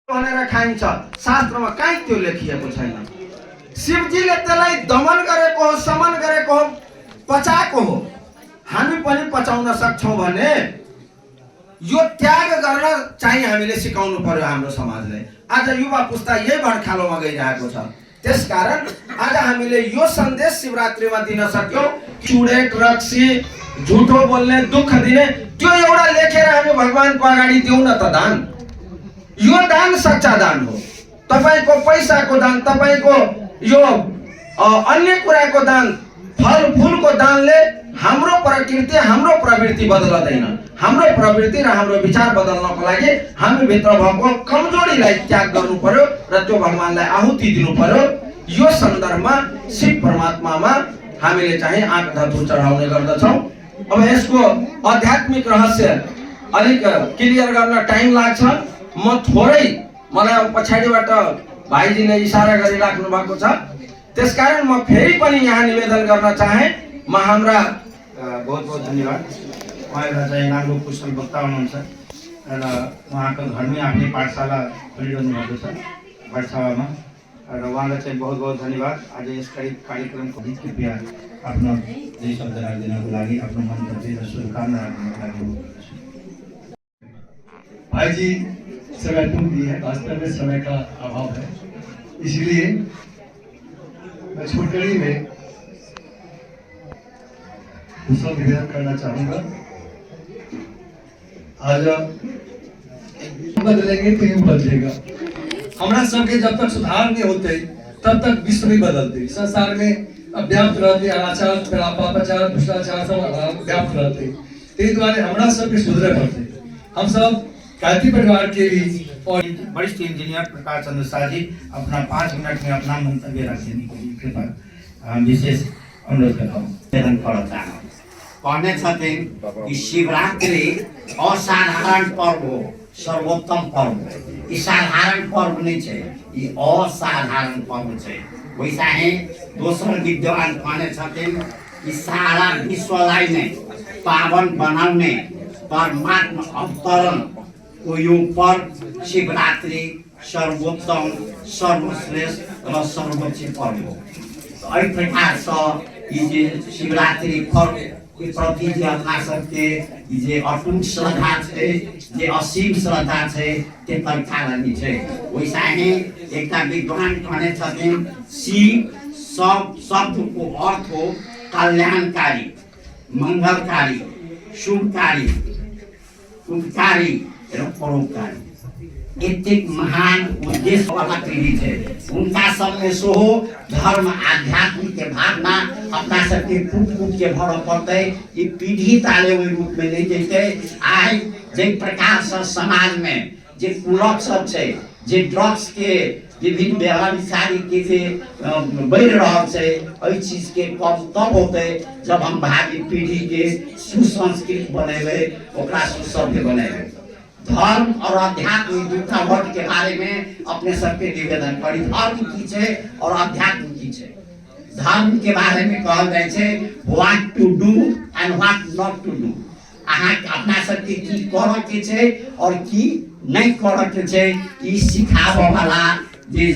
भनेर खाइन्छ। शास्त्रमा काहीँ त्यो लेखिएको छैन। शिवजीले त्यसलाई दमन गरेको हो, शमन गरेको हो, पचाएको हो। हामी पनि पचाउन सक्छौँ भने यो त्याग गर्न चाहिँ हामीले सिकाउनु पर्यो हाम्रो समाजलाई। आज युवा पुस्ता यही भड्खालोमा गइरहेको छ। त्यसकारण आज हामीले यो सन्देश शिवरात्रिमा दिन सक्यौँ। चुडेट, रक्सी, झुटो बोल्ने, दुःख दिने, त्यो एउटा लेखेर हामी भगवानको अगाडि दिउँ न त दान। यो दान सच्चा दान हो। तपाईँको पैसाको दान, तपाईँको यो अन्य कुराको दान, फल फुलको दानले हाम्रो प्रकृति, हाम्रो प्रवृत्ति बदलदैन। हाम्रो प्रवृत्ति र हाम्रो विचार बदल्नको लागि हामी भित्र भएको कमजोरीलाई त्याग गर्नु पर्यो र त्यो भगवानलाई आहुति दिनु पर्यो। यो सन्दर्भमा शिव परमात्मामा हामीले चाहिँ आँक धतुर चढाउने गर्दछौँ। अब यसको आध्यात्मिक रहस्य अलिक क्लियर गर्न टाइम लाग्छ। म थोरै, मलाई अब पछाडिबाट भाइजीले इसारा गरिराख्नु भएको छ, त्यसकारण म फेरि पनि यहाँ निवेदन गर्न चाहे। म हाम्रा बहुत बहुत धन्यवाद। उहाँ एउटा चाहिँ राम्रो कुशल वक्ता हुनुहुन्छ र उहाँको घरमै आफ्नै पाठशाला खोलिरहनु भएको छ भटसावामा र उहाँलाई चाहिँ बहुत बहुत धन्यवाद। आज यस कार्यक्रमको कृपया आफ्नो दुई शब्द राखिदिनको लागि, आफ्नो मन्तव्य र शुभकामना राखिदिनको लागि अनुरोध गर्दछु। भाई जी समय टूट दी है, वास्तव में समय का अभाव है, इसलिए मैं छोटकरी में दूसरा निवेदन करना चाहूंगा। आज बदलेंगे तो यूं बदलेगा। हमरा सबके जब तक सुधार नहीं होते, तब तक विश्व नहीं बदलते। संसार में व्याप्त रहते अनाचार, पापाचार, भ्रष्टाचार सब व्याप्त रहते। ताहि दुआरे हमरा सबके सुधरे पड़ते। हम सब गायत्री परिवार के भी और वरिष्ठ इंजीनियर प्रकाश चंद्र शाह जी अपना 5 मिनट में अपना मंतव्य रख देने के लिए कृपया विशेष अनुरोध करता हूँ। निवेदन करऽ चाहब। कहने छथिन कि शिवरात्रि असाधारण पर्व हो, सर्वोत्तम पर्व हो। ई साधारण पर्व नहि छै, ई असाधारण पर्व छै। वैसा ही दोसर विद्वान कहने छथिन कि सारा विश्वलाई नै पावन बनाउने परमात्मा अवतरण को यो पर्व शिवरात्रि सर्वोत्तम, सर्वश्रेष्ठ र सर्वोच्च पर्व हो। एहि प्रकारसँ ई जे शिवरात्रि पर्व के प्रति जे अपना सबके ई जे अटूट श्रद्धा छै, जे असीम श्रद्धा छै, तेकर कारण ई छै। वैसा ही एकटा विद्वान कहने छथिन, शिव सब शब्दको अर्थ हो कल्याणकारी, मंगलकारी, शुभकारी, उपकारी र परोपकारी। एतेक महान उद्देश्य वाला पीढ़ी छै। हुनका सबमे सेहो धर्म आध्यात्म के भावना अपना सबके कूट कूट के भरऽ पड़तै। ई पीढ़ी ताले ओहि रूपमे नहि जैतै। आइ जाहि प्रकारसँ समाजमे जे कुलक सब छै, जे ड्रग्स के विभिन्न व्यभिचारी के जे बढ़ि रहल छै, एहि चीजके कम तब होतै जब हम भावी पीढ़ीके सुसंस्कृत बनेबै, ओकरा सुसभ्य बनेबै। धर्म और अध्यात्म, ई दूटा वर्ड के बारे में अपने सबके निवेदन करी। धर्म की छै और अध्यात्म की छै? धर्म के बारे में कहल जाइ छै what to do and what not to do। अहाँ अपना सबके की करऽ के छै और की नहि करऽ के छै, ई सिखाबऽ वाला जे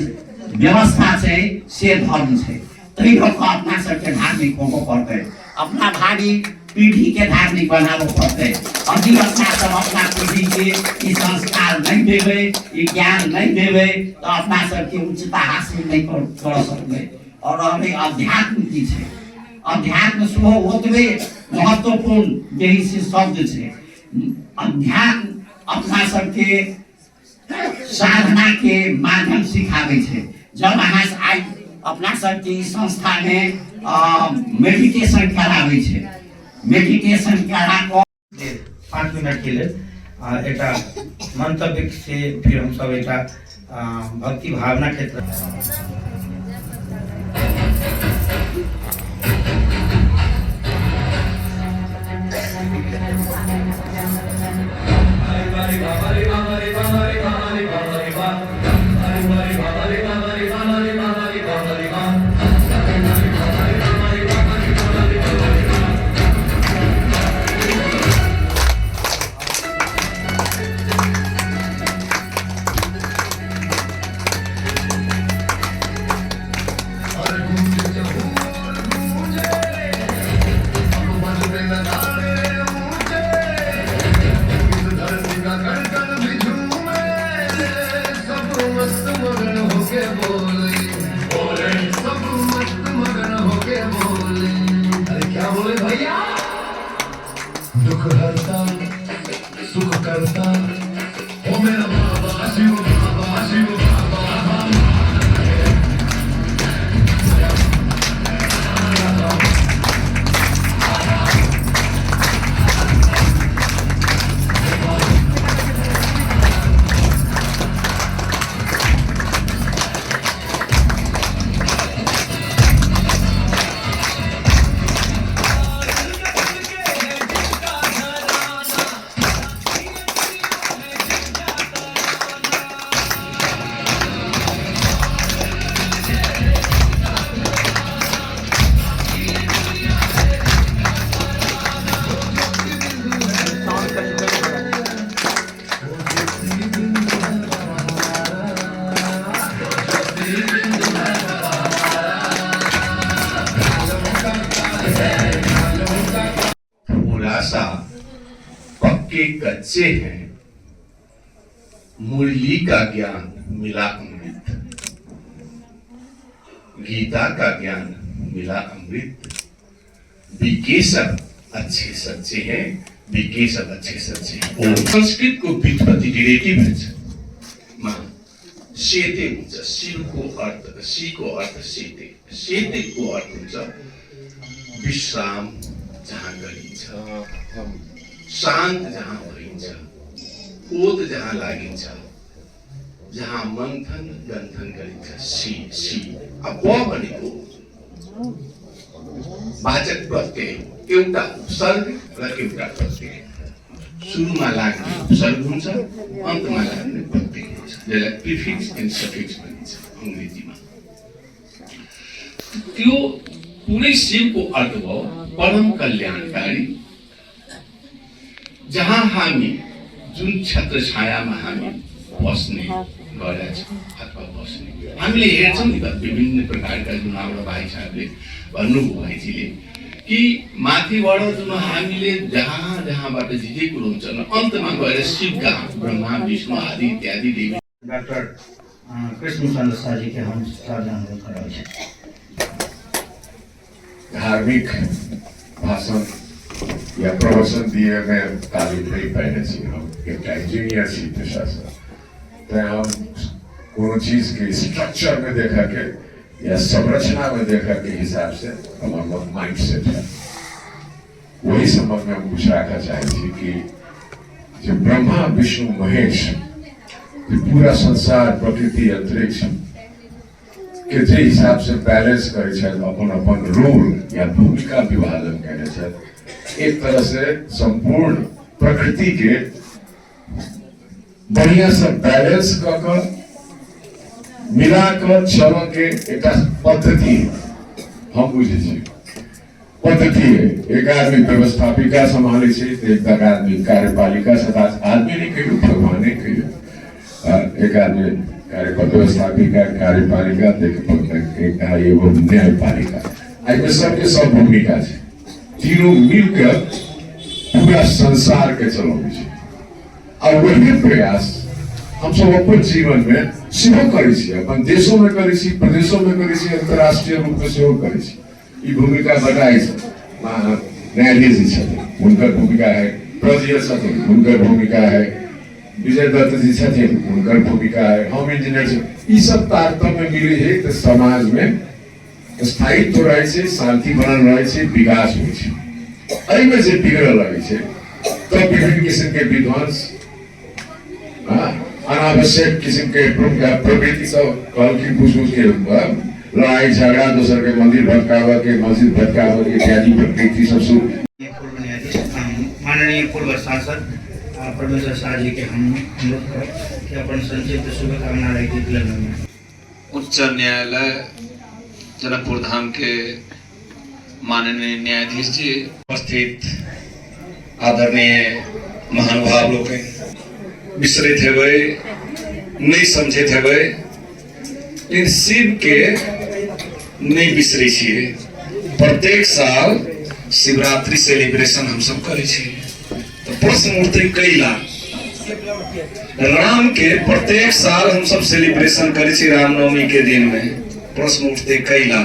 व्यवस्था छै से धर्म छै। ताहि लऽ कऽ अपना सबके धार्मिक होबऽ पड़तै, अपना भावी पीढ़ी के धार्मिक बनाबऽ पड़तै। यदि अपना सब अपना पीढ़ी के ई संस्कार नहि देबै, ई ज्ञान नहि देबै, तऽ अपना सबके उच्चता हासिल नहि कर सकबै। और रहलै अध्यात्म की छै? अध्यात्म सेहो ओतबे महत्वपूर्ण जे से शब्द छै। अध्यात्म अपना सबके साधना के माध्यम सिखाबै छै। जब अहाँ आइ अपना सबके ई संस्थामे मेडिटेशन कराबै छै, मेडिटेशन करा कऽ 5 मिनट के लेल एकटा मंतव्य से फिर हम सब एकटा भक्ति भावना के तरफ मस्त मगन होके बोले, बोले सब मस्त मगन होके बोले। अरे क्या बोले भैया? दुख हरता सुख करता ओ मेरा बाबा शिव, बाबा शिव, बाबा। थोड़ा सा पक्के कच्चे हैं, मुरली का ज्ञान मिला अमृत, गीता का ज्ञान मिला अमृत। बीके सब अच्छे सच्चे हैं, बीके सब अच्छे सच्चे हैं। संस्कृत को व्युत्पत्ति डिरेटिभ मा सेते हुन्छ। शिवको अर्थ, सीको अर्थ सेते, सेतेको अर्थ हुन्छ विश्राम जहाँ गरिन्छ, शान्त जहाँ भइन्छ, ओत जहाँ लागिन्छ, जहाँ मन्थन गन्थन गरिन्छ। सी सी अब ब भनेको वाचक प्रत्यय हो, एउटा उपसर्ग र एउटा प्रत्यय। सुरुमा लाग्ने उपसर्ग हुन्छ, अन्तमा लाग्ने प्रत्यय हुन्छ, जसलाई प्रिफिक्स एन्ड सफिक्स भनिन्छ अङ्ग्रेजीमा। त्यो पुरै शिवको अर्थ भयो परम कल्याणकारी, जहाँ हामी जुन छत्र छायामा हामी बस्ने गरेका छौँ अथवा बस्ने हामीले हेर्छौँ नि त। विभिन्न प्रकारका जुन हाम्रो भाइ साहबले भन्नुभयो, भाइजीले, कि माथिबाट जुन हामीले जहाँ जहाँबाट जे जे कुरो हुन्छ, अन्तमा गएर शिव कहाँ ब्रह्मा विष्णु आदि इत्यादि देवी। डॉक्टर कृष्णचंद्र शाह जी के हम सादर अनुरोध कर रहल छी। धार्मिक भाषण या प्रवचन दिए में तालीम नहीं पाने छी। हम एकटा इंजीनियर छी पेशासँ, तेँ हम कोनो चीजके स्ट्रक्चरमे देखऽके या संरचनामे देखऽके हिसाबसँ हमर माइंड सेट है। वही सम्बन्धमे हम कुछ राखऽ चाहै छी कि जे ब्रह्मा विष्णु महेश जे पूरा संसार प्रकृति अंतरिक्ष के जे हिसाब से बैलेंस करै छथि, अपन अपन रोल या भूमिका विभाजन कयने छथि, एक तरह से संपूर्ण प्रकृति के बढ़िया से बैलेंस कऽ कऽ मिला कऽ चलऽ के एकटा पद्धति हम बुझै छी। पद्धति है, एक आदमी व्यवस्थापिका सम्हालै छै तऽ एक आदमी कार्यपालिका सदा आदमी नहि कहियौ, भगवाने कहियौ। एक आदमी कार्य व्यवस्थापिका कार्यपालिका, एक एगो न्यायपालिका। एहिमे सबके सब भूमिका छै, तीनों मिल के पूरा संसार के चलबै छै। आ वही प्रयास हमसब अपन जीवन में सेहो करै छी, अपन देशो में करै छी, प्रदेशो में करै छी, अंतर्राष्ट्रीय रूप में सेहो करै छी। ई भूमिका बटाइ छै। न्यायाधीश जी छथिन, हुनकर भूमिका है, प्रजिय छथिन, हुनकर भूमिका है, विजय दत्त जी छथिन, हुनकर भूमिका है, हम इंजीनियर छी। ई सब तारतम्य मिले है तऽ समाज में स्थायित्व रहै छै, शांति बनल रहै छै, विकास होइ छै। एहिमे जे बिगड़ऽ लगै छै तब विभिन्न किसिम के विध्वंस, अनावश्यक किसिम के प्रवृत्ति सब कहलखिन, घुस घुस के लड़ाई झगड़ा, दोसर के मंदिर भटकाबऽ के, मस्जिद भटकाबऽ के इत्यादि प्रवृत्ति सब शुरू। पूर्व न्यायाधीश माननीय पूर्व सांसद परमेश्वर शाह जी के हम अनुरोध करब कि अपन संक्षिप्त शुभकामना राखि के। उच्च न्यायालय जनकपुर धाम के माननीय न्यायाधीश जी, उपस्थित आदरणीय महानुभाव लोकनि, बिसरैत हेबै, नहि समझैत हेबै, लेकिन शिव के नहि बिसरै छियै। प्रत्येक साल शिवरात्रि सेलिब्रेशन हमसब करै छियै, तऽ प्रश्न उठतै कैला? राम के प्रत्येक साल हम सब सेलिब्रेशन करै छी रामनवमी के दिन में। प्रश्न उठते कैला?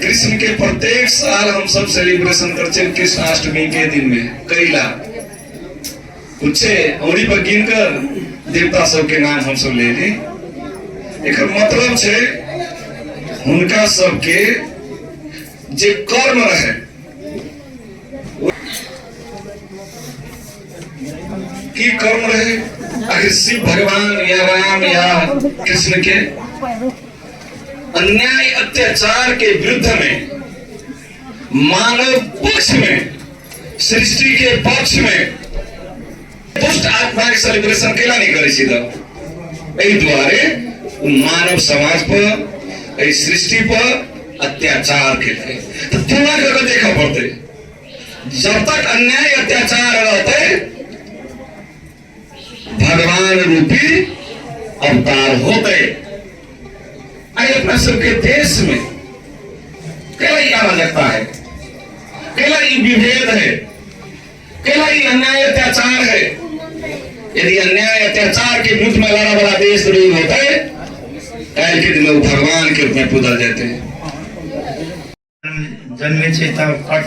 कृष्ण के प्रत्येक साल हम सब सेलिब्रेशन करै छी कृष्णाष्टमी के दिन में, कैला? कुछ औरी पर गिन कर देवता सबके नाम हम सब ले ली। एकर मतलब छै हुनका सबके जे कर्म रहे, की कर्म रहे आखिर शिव भगवान या राम या कृष्ण के? अन्याय अत्याचार के विरुद्ध में, मानव पक्ष में, सृष्टि के पक्ष में। दुष्ट आत्मा के सेलिब्रेशन केला नहीं करै छी? तऽ एहि दुआरे ओ मानव समाज पर, एहि सृष्टि पर अत्याचार केलकै। तऽ तुलना कऽ के देखऽ पड़तै। जब तक अन्याय अत्याचार रहतै, भगवान रूपी अवतार होते। आइ अपना सबके देश में केला ई अराजकता है, केला ई विभेद है, केला ई अन्याय अत्याचार है? यदि अन्याय अत्याचार के विरुद्ध में लड़ा वाला देश नहीं होते, काल्हि के दिन में वो भगवान के रूप में पूजल जाते। जन्मै छै तऽ कट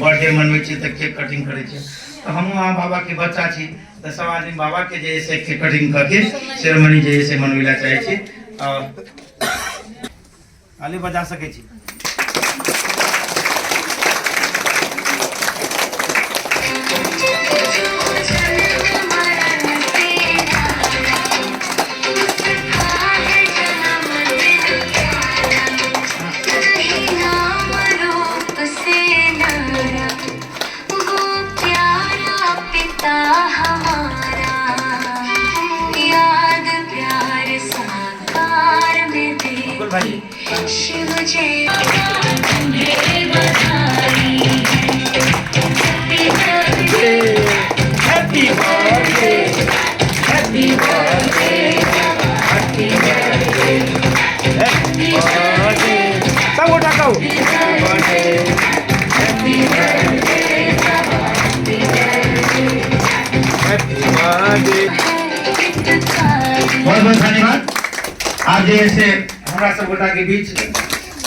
बर्थडे मनबै छै तऽ केक कटिंग करै छै। तऽ हमहूँ अहाँ बाबाके बच्चा छी, तऽ सब आदमी बाबाके जे है से केक कटिंग कऽ के सेरेमनी जे है से मनबै लए चाहै छी। ताली बजा सकै छी। Happy birthday, happy birthday, happy birthday, happy birthday. सबगोटा कहू, birthday, happy birthday, happy birthday. बहुत बहुत धन्यवाद। आब जे है से हमरा सब गोटा के बीच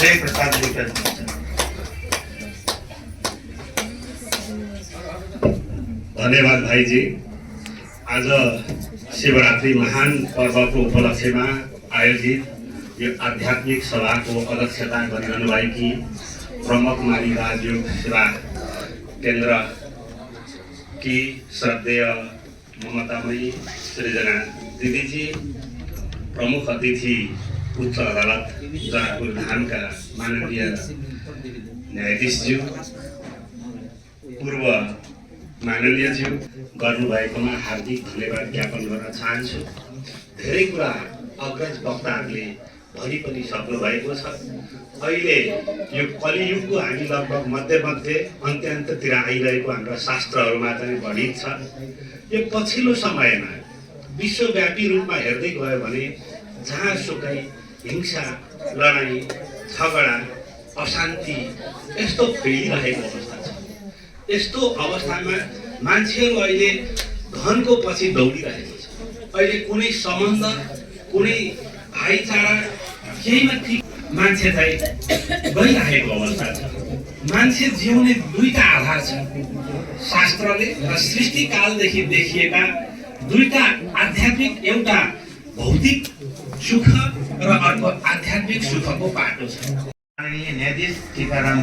जय प्रसाद जी के। धन्यवाद भाइजी। आज शिवरात्रि महान पर्वको उपलक्ष्यमा आयोजित यो आध्यात्मिक सभाको अध्यक्षता गरिरहनु भएकी ब्रह्मकुमारी राजयोग सेवा केन्द्र की श्रद्धेय ममतामयी सृजना दिदीजी, प्रमुख अतिथि उच्च अदालत जनकपुर धामका माननीय न्यायाधीशज्यू, पूर्व माननीयज्यू, गर्नुभएकोमा हार्दिक धन्यवाद ज्ञापन गर्न चाहन्छु। धेरै कुरा अग्रज वक्ताहरूले भनि पनि सक्नुभएको छ। अहिले यो कलियुगको हामी लगभग मध्य मध्य अन्त्य अन्त्यतिर आइरहेको हाम्रा शास्त्रहरूमा चाहिँ वर्णित छ। यो पछिल्लो समयमा विश्वव्यापी रूपमा हेर्दै गयो भने जहाँसुकै हिंसा, लडाइँ, झगडा, अशान्ति यस्तो फैलिरहेको अवस्था छ। यस्तो अवस्थामा मान्छेहरू अहिले धनको पछि दौडिरहेको छ। अहिले कुनै सम्बन्ध, कुनै भाइचारा केहीमा ठिक मान्छे चाहिँ गइरहेको अवस्था छ। मान्छे जिउने दुईटा आधार छ। शास्त्रले र सृष्टिकालदेखि देखिएका दुईटा आध्यात्मिक, एउटा भौतिक सुख र अर्को आध्यात्मिक सुखको बाटो छ। माननीय न्यायाधीश टीकाराम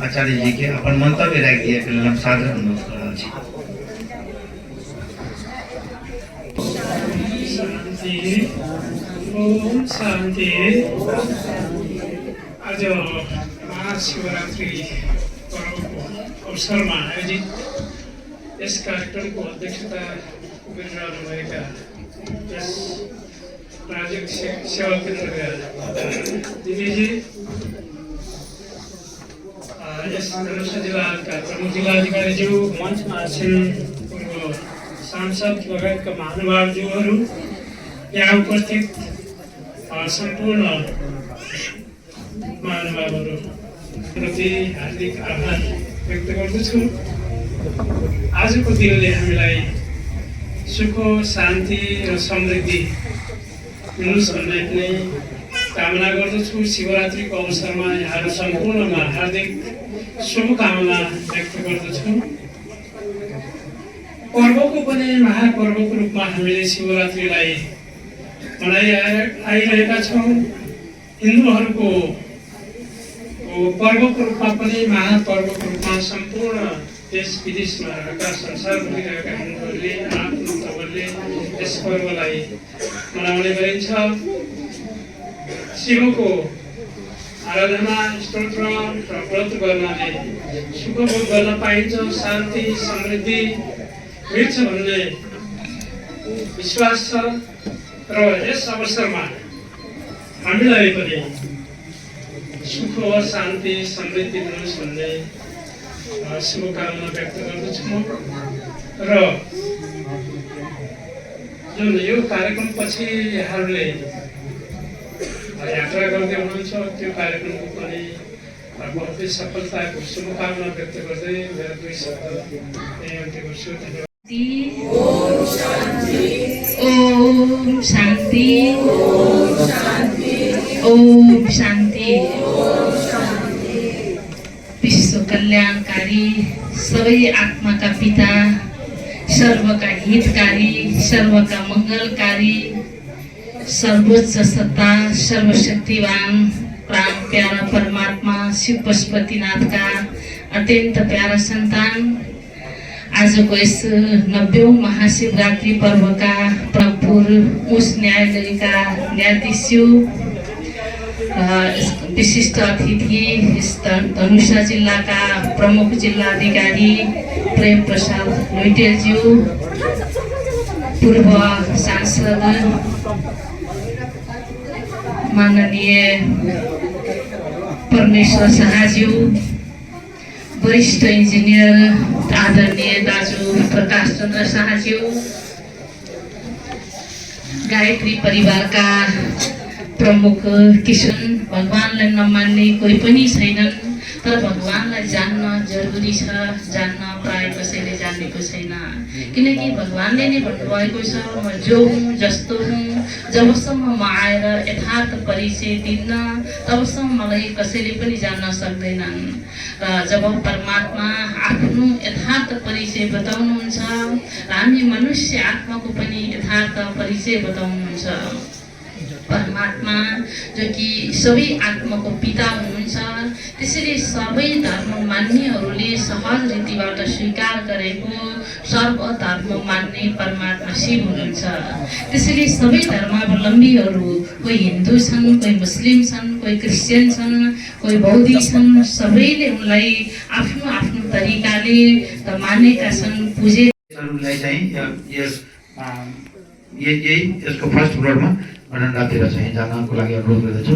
आचार्य जी के अपन मंतव्य राखि दिए के लेल हम सादर अनुरोध कर रहल छी। शान्ति, ओम शान्ति। आज महाशिवरात्रि पर्वको अवसरमा आयोजित यस कार्यक्रमको अध्यक्षता गरिरहनुभएका यस राजयोग सेवा केन्द्रका दिदीजी, यस धनुषा जिल्लाका प्रमुख जिल्लाधिकारीज्यू, मञ्चमा आसीन पूर्व सांसद लगायतका महानुभावज्यूहरू, यहाँ उपस्थित सम्पूर्ण महानुभावहरू प्रति हार्दिक आभार व्यक्त गर्दछु। आजको दिनले हामीलाई सुख, शान्ति र समृद्धि मिलोस् भन्ने पनि कामना गर्दछु। शिवरात्रिको अवसरमा यहाँहरू सम्पूर्णमा हार्दिक शुभकामना व्यक्त गर्दछु। पर्वको पनि महापर्वको रूपमा हामीले शिवरात्रिलाई मनाइ आइरहेका छौँ। हिन्दूहरूको पर्वको रूपमा पनि महापर्वको रूपमा सम्पूर्ण देश विदेशमा रहेका, संसारभरि रहेका हिन्दूहरूले आफ्नो तवरले यस पर्वलाई मनाउने गरिन्छ। शिवको आराधना, स्तोत्र र व्रत गर्नाले सुखभोग गर्न पाइन्छ, शान्ति समृद्धि मिल्छ भन्ने विश्वास छ र यस अवसरमा हामीलाई पनि सुख, शान्ति, समृद्धि मिलोस् भन्ने शुभकामना व्यक्त गर्दछु म। र जुन यो कार्यक्रमपछि यहाँहरूले यात्रा गर्दै हुनुहुन्छ, त्यो कार्यक्रमको पनि बहुतै सफलताको शुभकामना व्यक्त गर्दै मेरो दुई शब्द यहीँ अन्त्य गर्छु। धन्यवाद। ओम शान्ति, ओम शान्ति। विश्व कल्याणकारी, सबै आत्माका पिता, सर्वका हितकारी, सर्वका मङ्गलकारी, सर्वोच्च सत्ता, सर्वशक्तिवान, प्राण प्यारा परमात्मा शिव पशुपतिनाथका अत्यन्त प्यारा सन्तान, आजको यस 90औँ महाशिवरात्रि पर्वका प्रभुपुर उच्च न्यायालयका न्यायाधीशज्यू, विशिष्ट अतिथि, धनुषा जिल्लाका प्रमुख जिल्ला अधिकारी प्रेम प्रसाद लुइटेलज्यू, पूर्व सांसद माननीय परमेश्वर शाहज्यू, वरिष्ठ इन्जिनियर आदरणीय दाजु प्रकाश चन्द्र शाहज्यू, गायत्री परिवारका प्रमुख किशन। भगवान्लाई नमान्ने कोही पनि छैनन्, तर भगवान्लाई जान्न जरुरी छ। जान्न प्राय कसैले जानेको छैन, किनकि भगवान्ले नै भन्नुभएको छ, म जो हुँ, जस्तो हुँ, जबसम्म म आएर यथार्थ परिचय दिन्न तबसम्म मलाई कसैले पनि जान्न सक्दैनन्। र जब परमात्मा आफ्नो यथार्थ परिचय बताउनुहुन्छ र हामी मनुष्य आत्माको पनि यथार्थ परिचय बताउनुहुन्छ। परमात्मा जो कि सबै आत्माको पिता हुनुहुन्छ, त्यसरी सबै धर्म मान्नेहरूले सहज रीतिबाट स्वीकार गरेको सर्वधर्म मान्ने परमात्मा शिव हुनुहुन्छ। त्यसैले सबै धर्मावलम्बीहरू, कोही हिन्दू छन्, कोही मुस्लिम छन्, कोही क्रिस्चियन छन्, कोही बौद्ध छन्, सबैले उनलाई आफ्नो आफ्नो तरिकाले त मानेका छन्, पूजे चाहिँ यही यसको फर्स्ट फ्लोरमा बरन्डातिर चाहिँ जानको लागि अनुरोध गर्दछु।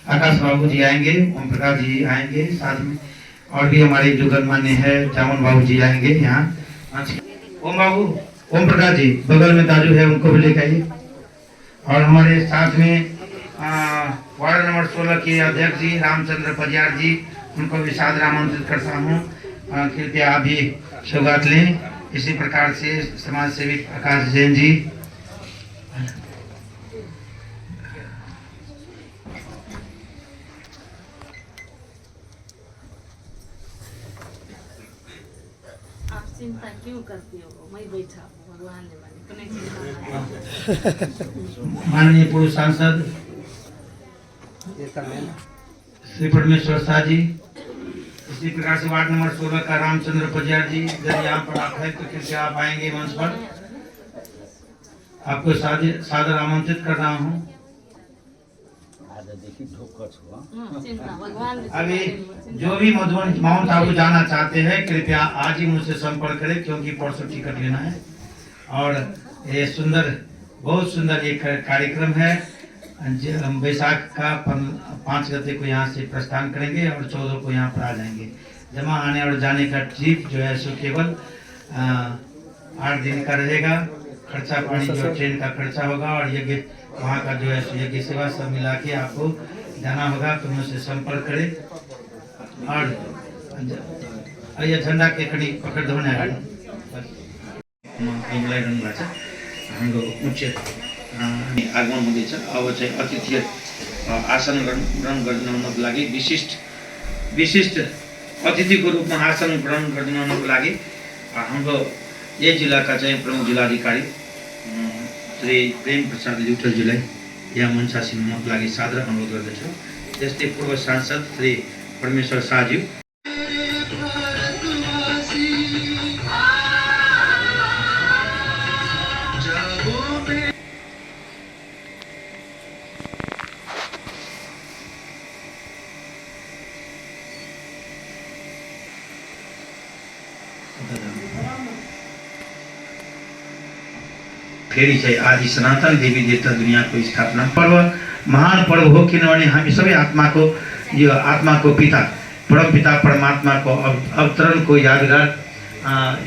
आकाश बाबू जी आएंगे, ओम प्रकाश जी आएंगे साथ में, और भी हमारे जो गणमान्य है जामन बाबू जी आएंगे यहाँ। ओम बाबू, ओम प्रकाश जी बगल में दाजू है, उनको भी लेकर आइए। और हमारे साथ में वार्ड नंबर 16 के अध्यक्ष जी रामचंद्र परियार जी, उनको भी सादर आमंत्रित करता हूँ। कृपया आप भी सौगात लें। इसी प्रकार से समाज सेवी आकाश जैन जी, आप चिंता क्यों करती हो? मैं बैठा हूँ। भगवान ने माने कुनै चिंता। माननीय पूर्व सांसद श्री परमेश्वर शाह जी, इसी प्रकार से वार्ड नंबर 16 का रामचंद्र परियार जी, यदि यहाँ पर आप है तो कृपया आप आएंगे मंच पर। आपको सादर सादर आमंत्रित कर रहा हूँ। आजदेखि ढुक्क छु। चिंता भगवान। अभी जो भी मधुबन माउंट आबू जाना चाहते हैं, कृपया आज ही मुझसे संपर्क करें, क्योंकि परसों टिकट लेना है। और ये सुंदर, बहुत सुंदर एक कार्यक्रम है। हम वैशाख का 5 गते को यहाँ से प्रस्थान करेंगे और 14 को यहाँ पर आ जाएंगे। जमा आने और जाने का ट्रिप जो है सो केवल 8 दिन का रहेगा। खर्चा पानी जो ट्रेन का खर्चा होगा और यज्ञ वहाँ का जो है सो यज्ञ सेवा सब मिला के आपको जाना होगा, तो मुझसे संपर्क करें। और ये झंडा के कनी पकड़ दो ना अगाडि। बोलाइरहनु भएको छ। हाम्रो उच्च आगमन हुँदैछ। अब चाहिँ अतिथि आसन ग्रहण गरिदिनुको लागि विशिष्ट विशिष्ट अतिथिको रूपमा आसन ग्रहण गरिदिनुको लागि हाम्रो यही जिल्लाका चाहिँ प्रमुख जिल्लाधिकारी श्री प्रेम प्रसाद लिउठलज्यूलाई यहाँ मञ्चासीन हुनको लागि सादर अनुरोध गर्दछु। त्यस्तै पूर्व सांसद श्री परमेश्वर शाहज्यू। फेरि चाहिँ आदि सनातन देवी देवता दुनियाँको स्थापना पर्व महान पर्व हो, किनभने हामी सबै आत्माको यो आत्माको पिता परमपिता परमात्माको अवतरणको यादगार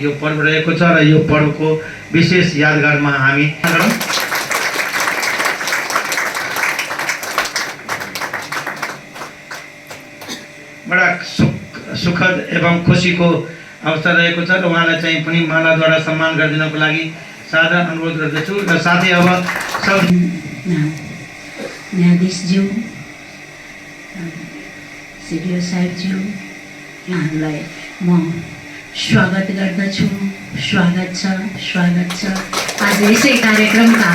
यो पर्व रहेको छ र यो पर्वको विशेष यादगारमा हामी गरौँ। बडा सुखद एवं खुसीको अवसर रहेको छ र उहाँलाई चाहिँ पनि मालाद्वारा सम्मान गरिदिनको लागि सादर अनुरोध गर्दछु। र साथै अब सब न्यायाधीशज्यू, सिडिओ साहेबज्यू, यहाँहरूलाई म स्वागत गर्दछु। स्वागत छ, स्वागत छ आज यसै कार्यक्रमका।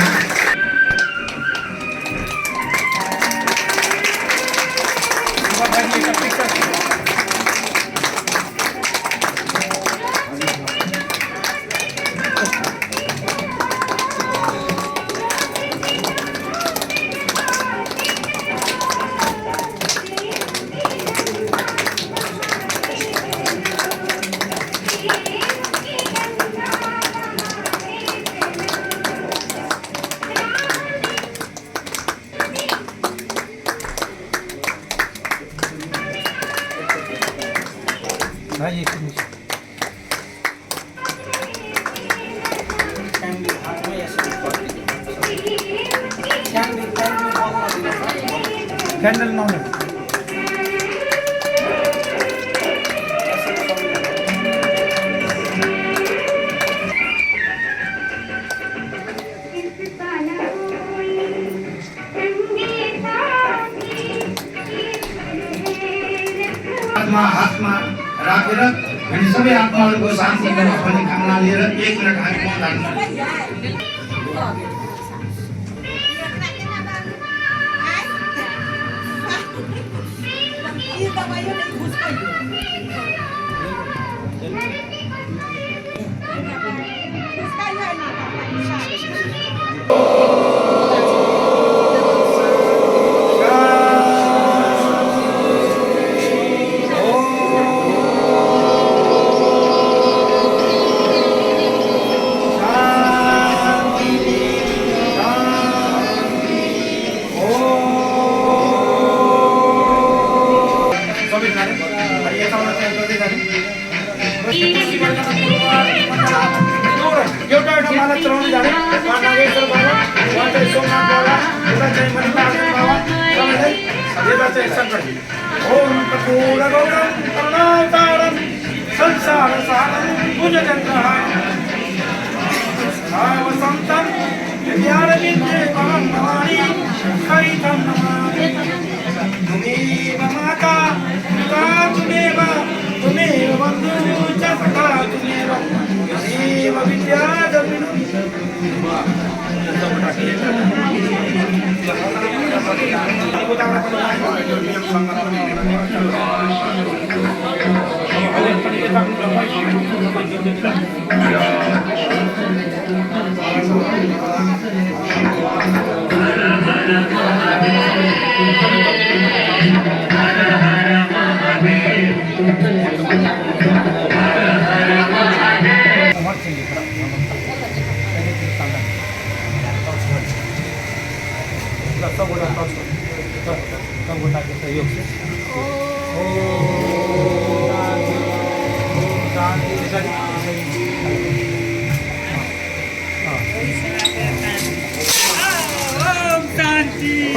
क्यान्डल नहुने आत्मा हातमा राखेर हामी सबै आत्माहरूको शान्ति गरोस् भन्ने कामना लिएर एक मिनट हामी मौन धारणा। एउटा एउटा माला चढाउँदै जाने, उहाँ नागेश्वर बाबा, उहाँ चाहिँ सोमनाथ बाबा, उता चाहिँ मल्लिकार्जुन बाबा, सबैलाई यता चाहिँ शङ्करजी। ओम कपूर गौरम करुणावतारम संसार सारम भुजगेन्द्रहारम भावसन्तं विद्यारविन्द्रे भवानी सहितं नमामि। त्वमेव माता पिता त्वमेव, त्वमेव बन्धुः च सखा त्वमेव, त्वमेव विद्या द्रविणं। सबगोटाके सहयोगसँ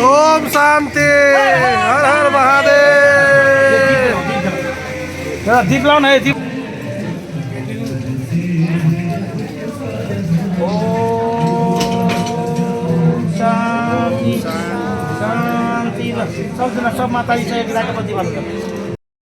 ओम शांति, हर हर महादेव। दीप लाओ ना, दीप। ओम ल सबजना सब माताजी छ एक राको बत्ती बाल्नु।